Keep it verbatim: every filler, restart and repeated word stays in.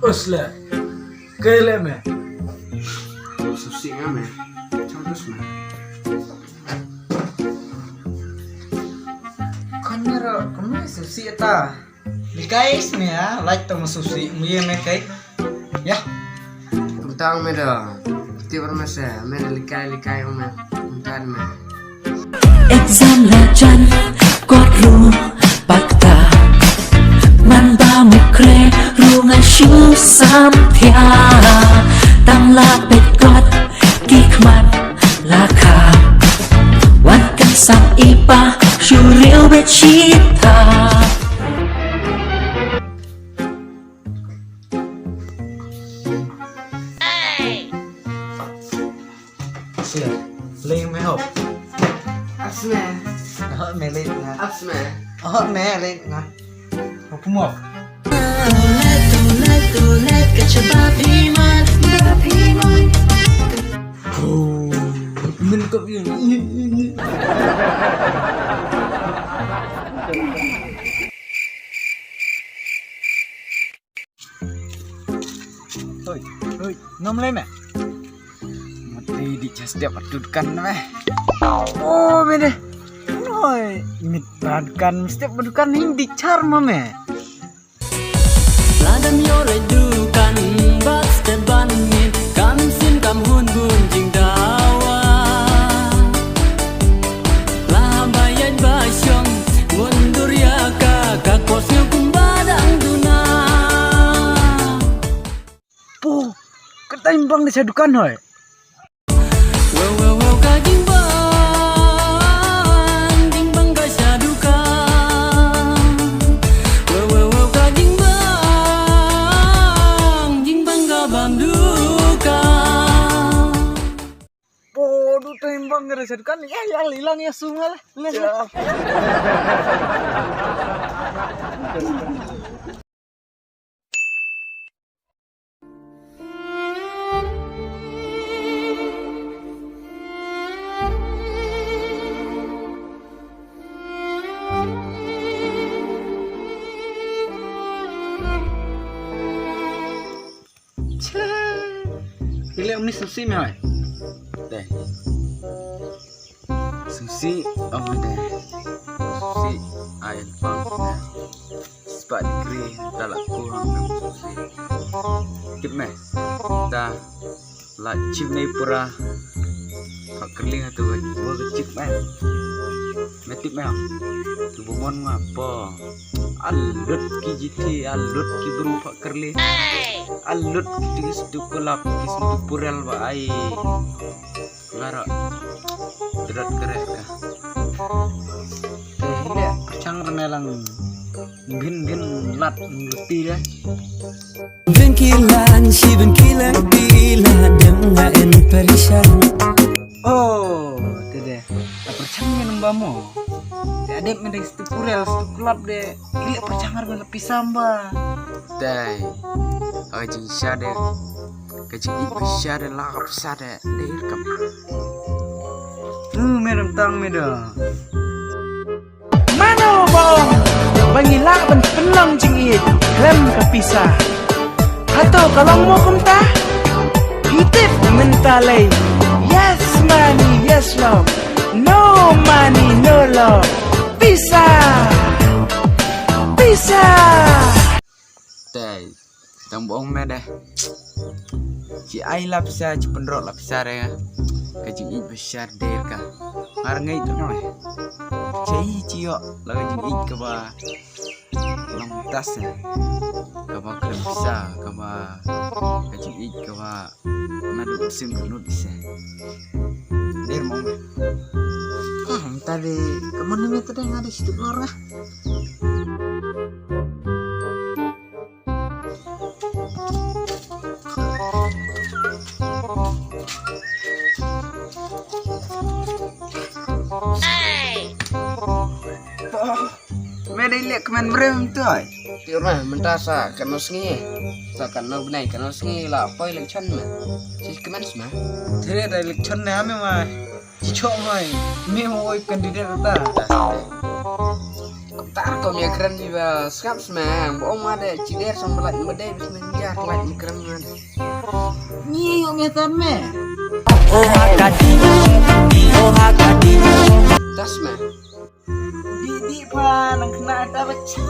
Bas le. Kai le me. Sngewsih nga me. Chang dus me. Kan me ro, kan me sngewsih ta. Likai is me ha, like tang sngewsih, mu ye me kai. Ya. Tang me da. Ti bar me se, me da likai likai me. Tang me. Exam la jan, kot ru bakta. Man ba mu kre ru nga shu sam thia. Tang la pet kot ki khmat la kha. Wat kan sam ipa shu riu bet shita. Sia, lei me hop. Asme. Hop me lei nga. Asme. Hop me lei nga. Hop mo. Oh, min ko. Hoi, hoi, ngam lei me. Mati di chas dia patut kan me. Oh, bede. Hoi, mit bad kan step patut kan ning di char ma me. Ladam yore dukan bad step ban mit kam sin kam hun gun jing dawa. La ba yaj ba shong mundur ya ka ka kos nyo kum badang duna. Po, ka time bang di sa dukan hoi. Wow wow wow ka jingbang, jingbang ka sha dukan. Wow wow wow ka jingbang, jingbang ka bam dukan. Bodu tembang ka sha dukan. Ya ya, ilang ya sungal. Ilang ya. Ile uni sngewsih me hoi. Dei. Sngewsih ong dei. Sngewsih ai pang. Spah degree ta la kurang. Tip me. Ta la chim nei pura. Pha kyrling tu ka chim me. Me tip me. Tu bumon nga po. A lut ki G T, a lut ki bru pha kyrling. A lut ki tu ki sdu kulap ki sdu purel ba ai. Ngaro. Drat keret ka. Te hile chang remelang. Bin bin lat ngerti deh. Bengkilan shi bengkilan bila dem nga en perishan. Oh, te deh. Perchang ni nembamo. Te adep mending stu purel stu kelap deh. Ile perchang arban pisa mba. Dai. Aji sha deh. Ka jingïeit ba sha de la ka pisa de dei kam. Hm, me dang tang me da. Mano bong ba ngi lah ban pynlong jingïeit khlem ka pisa? Hato ka long mo kumta? Phi tip mynta lei. Yes money, yes love. No money, no love. Pisa. Pisa. Te tang bong me de. Ci ai la pisa, ci pynrok la pisa de. Ka jingïeit ba sha de ka. Ngar ngai tu ngai. Ci ci yo la ka jingïeit kaba long tas, eh. Kaba khlem pisa, kaba ka jingïeit kaba na du sim du nud ise. Der mo me. Hmm, tadi kamu ni me tadi ngade situ keluar lah. Me dei leh kmen mrem tu ai. Tiur ma mynta sa kano sngi. Sa kano bnai kano sngi la poi election ma. Si kmen sma. There da election ne ame ma. Ci chok mai, me mo oi candidate ta. Tar ko mia kren ni ba skap sma ba ong ma de ci der som ba lait ma de bis men jar lait ma kren ma de. Ni yo mia tar me. Tas me. Di di pa nang kena ta ba ci.